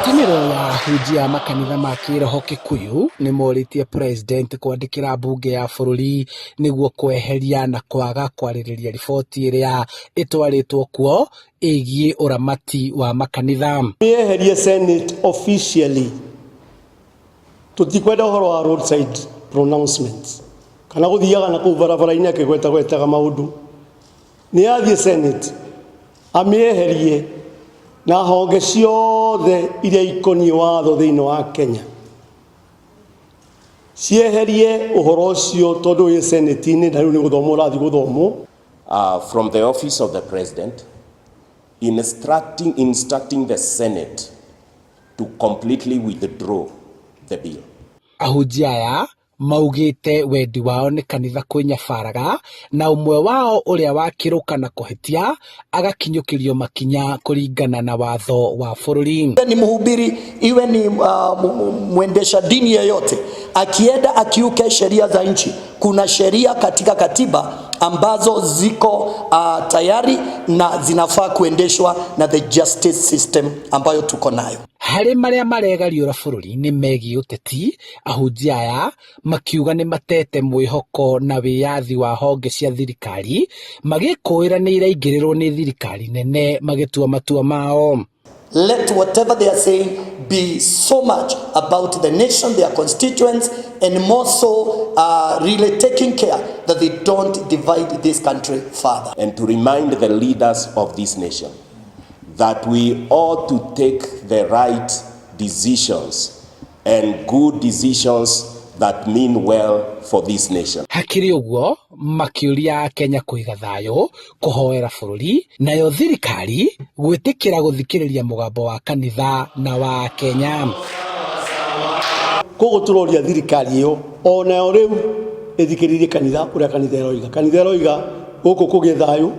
Ngwatanĩro ya ahunjia a makanitha ma kĩroho Kikuyu nĩmorĩtie President kwandĩkĩra mbunge ya bũrũri nĩguo kweheria na kwaga kwarĩrĩria riboti ĩrĩa ĩtwarĩtwo kuo ĩgiĩ ũramati wa makanitha. Mĩeherie Senate officially. Tũtikwenda ũhoro wa roadside pronouncements kana gũthiaga na kũu barabara-inĩ akĩgwetagwetaga maũndũ. Nĩ athiĩ Senate amĩeherie na honge ciothe iria ikoniĩ watho thĩinĩ wa Kenya cieherie ũhoro ũcio tondũ wĩ Senate-inĩ na rĩu nĩ gũthomwo ũrathiĩ gũthomwo. From the office of the president instructing the Senate to completely withdraw the bill. Ahunjia aya maugĩte wendi wao nĩ kanitha kwĩnyabaraga na ũmwe wao ũrĩa wakĩrũka na kũhĩtia agakinyũkĩrio makinya kũringana na watho wa bũrũri. Iwe ni mhubiri, iwe ni mwendesha dini yeyote, akienda akiuke sheria za nchi, kuna sheria katika katiba ambazo ziko tayari na zinafaa kuendeshwa na the justice system ambayo tuko nayo. Harĩ marĩa maregariũra bũrũri-inĩ megiĩ ũteti, ahunjia aya makiuga nĩ matete mwĩhoko na wĩyathi wa honge cia thirikari magĩkũĩra nĩ iraingĩrĩrwo nĩ thirikari nene magĩtua matua mao. Let whatever they are saying be so much about the nation, their constituents, and more so really taking care that they don't divide this country further. And to remind the leaders of this nation that we ought to take the right decisions and good decisions that mean well for this nation. Hakĩrĩ ũguo makĩũria Kenya kũiga thayũ, kũhoera bũrũri, nayo thirikari gwĩtĩkĩra gũthikĩrĩria mũgambo wa kanitha na wa Kenya. Koguo tũroria thirikari ĩyo onayo rĩu ĩthikĩrĩrie kanitha ũrĩa kanitha ĩroiga. Kanitha ĩroiga gũkũ kũgĩe thayũ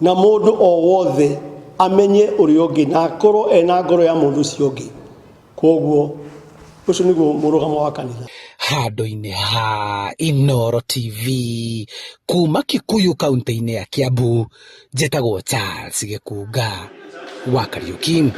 na mũndũ o wothe amenye ũrĩa ũngĩ na akorwo ena ngoro ya mũndũ ũcio ũngĩ. Koguo ũcio nĩguo mũrũgamo wa kanitha. Handũ-inĩ ha Inooro TV kuma Kikuyu kaunti-inĩ ya Kiambu, njĩtagwo Charles Gĩkunga wa Kariuki.